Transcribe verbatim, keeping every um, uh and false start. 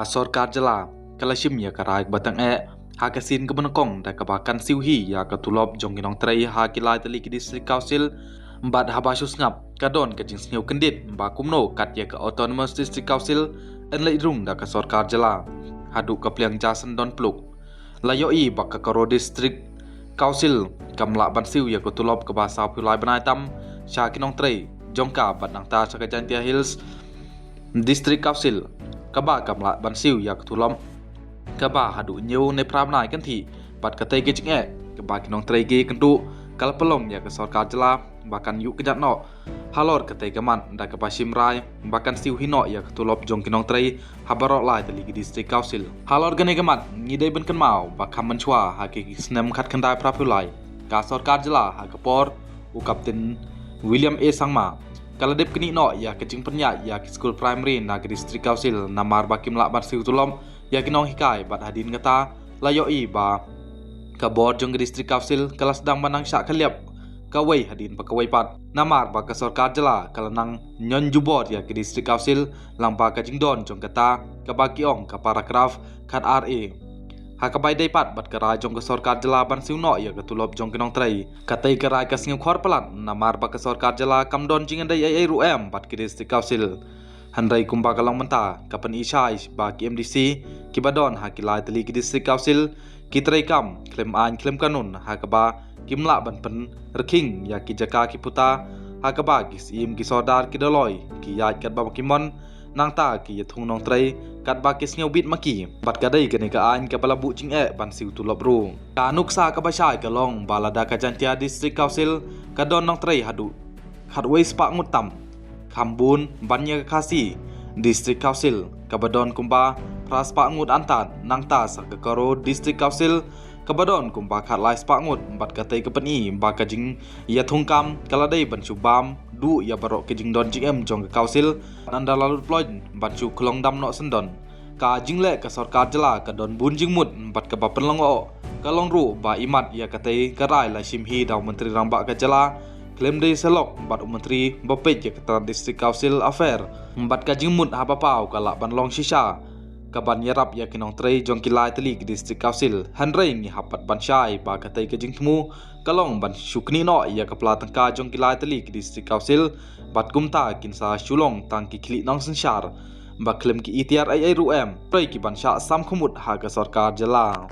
Sorkar jylla ka la shim ïa ka rai ba tang eh ha ka sien kaba nyngkong da kaba kan siew hi ïa ka tulop jong ki nongtrei ha ki lai tylli ki District Council. Bad haba shu sngap ka don ka jingsngewkyndit ba kumno kat ïa ka Autonomous District Council yn leit rung da ka sorkar jylla. Haduh ka pliang ja sndon pluk la ïohi ba ka Garo District Council kam lah ban siew ïa ka tulop kaba saw phew lai bnai tam sha ki nongtrei jong ka, bad nangta sha ka Jaintia Hills District Council kaba kam lah ban siew ïa ka tulop kaba haduh hynñiew ne phra bnai kan thih. Bad katei ka jingeh kaba ki nongtrei ki kynduh ka la pynlong ïa ka sorkar jylla ba kan ïuh kjat noh halor katei ka mat da kaba shim rai ba kan siew hi noh ïa ka tulop jong ki nongtrei ha baroh lai tylli ki District Council. Halor kane ka mat ngi dei ban kynmaw ba kham mynshuwa ha ki snem khatkhyndai phra phew lai, ka sorkar jylla ha ka por u Captain William A Sangma ka la dep knieh noh ïa ka jingpynïaid ïa ki skul primary na ka District Council namar ba kim lah ban siew tulop ïa ki nonghikai. Bad hadien kata la ïohi ba ka board jong ka District Council ka la sdang ban nang shah khylliap kawei hadien ba kawei pat namar ba ka sorkar jylla ka la nang ñion jubor ïa ka District Council lyngba ka jingdon jong kata kaba ki ong ka paragraph khat ar A, ha kaba ïadei pat bad ka rai jong ka sorkar jylla ban siew noh ïa ka tulop jong ki nongtrei. Katei ka rai ka sngewkhor palat namar ba ka sorkar jylla kam don jingïadei ei ei ruh em bad ki District Council. Hynrei kumba ka long mynta ka pyni shai ba ki M D C kiba don ha ki lai tylli ki District Council ki trei kam khlem aiñ khlem kanun ha kaba kim lah ban pynrkhing ïa ki jaka ki puta ha kaba ki syiem ki sordar ki doloi ki ïaid katba ki mon, nangta ki ïathung nongtrei katba ki sngewbit ma ki. Bad ka dei kane ka aiñ kaba la buh jingeh ban siew tulop ruh. Ka nuksa kaba shai ka long ba lada ka Jaintia District Council ka don nongtrei haduh khatwei spah ngut tam, kham bun ban ïa ka Khasi District Council kaba don kumba phra spah ngut antad, nangta sa ka Garo District Council kaba don kumba khatlai spah ngut. Bad katei ka pyni ba ka jingïathung kam ka la dei ban shu bam duh ïa baroh ka jingdon jingem jong ka council, ynda la lut ploiñ ban shu khlong dam noh sndon. Ka jingleh ka sorkar jylla ka don bun jingmut bad kaba pynlong oh ka long ruh ba imat ïa katei ka rai la shim hi da u Myntri Rangbah ka jylla khlem dei shalok bad u Myntri ba peit ïa ka tnat District Council Affair. Bad ka jingmut haba paw ka lah ban long shisha kaban ïarap ïa ki nongtrei jong ki lai tylli ki District Council. Hynrei ngi hap pat ban shai ba katei ka jingthmu ka long ban shu knieh noh ïa ka pla tyngka jong ki lai tylli ki District Council bad kumta kin sa shu long tang ki khlieh nongsynshar ba khlem ki itiar ei ei ruh em, trei ki ban shah sam khmut ha ka sorkar jylla.